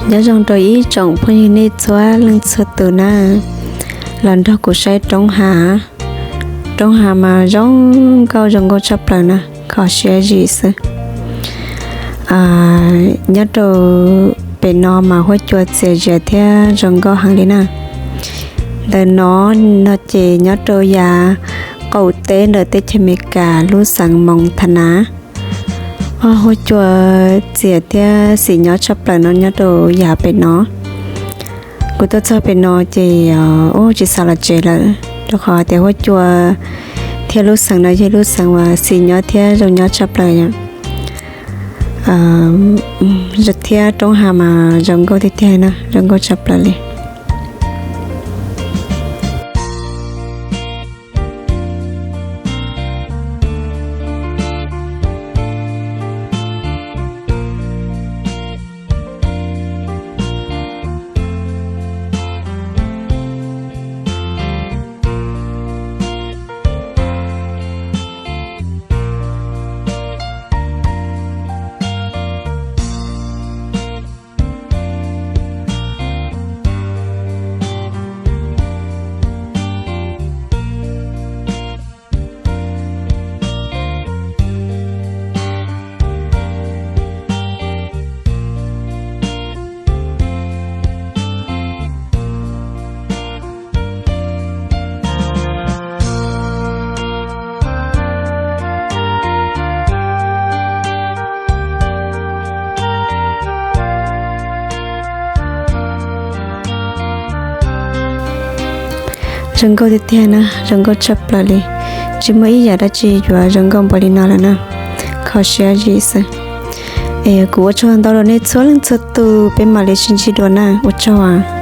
Nyob zoo rau ib tsoom phooj ywg nej txhua leej txhua tus na, los nrog kuv saib roob hav. Roob hav mas zoo nkauj zoo nkauj tshaj plaws na, kho siab zim xwb. Nyob rau pem no mas huab cua txias zias thiab zoo nkauj heev li na. Ntawm no no ces nyob rau yav qaum teb ntawm teb chaws Amelikas lub xeev Moos Tha Nas. Huab cua txias thiab xim nyob tshaj plaws no nyob rau yav pem no. Kuv tuaj txog pem no ces ub tsis xav los tsev lawm, rau qhov tias huab cua thiab lub xeev no yog lub xeev uas xim nyob thiab zoo nyob tshaj plaws. Thiab roob hav mas zoo nkauj tiag tiag na, zoo nkauj tshaj plaws li. Zoo nkauj tiag tiag na, zoo nkauj tshaj plaws li. Tsis muaj ib yam dab tsi yuav zoo nkauj npaum li no lawm na. Kho siab zim xwb. Es kuv ua tsaug ntau rau nej txhua leej txhua tus, peb mam li sib ntsib dua na, ua tsaug.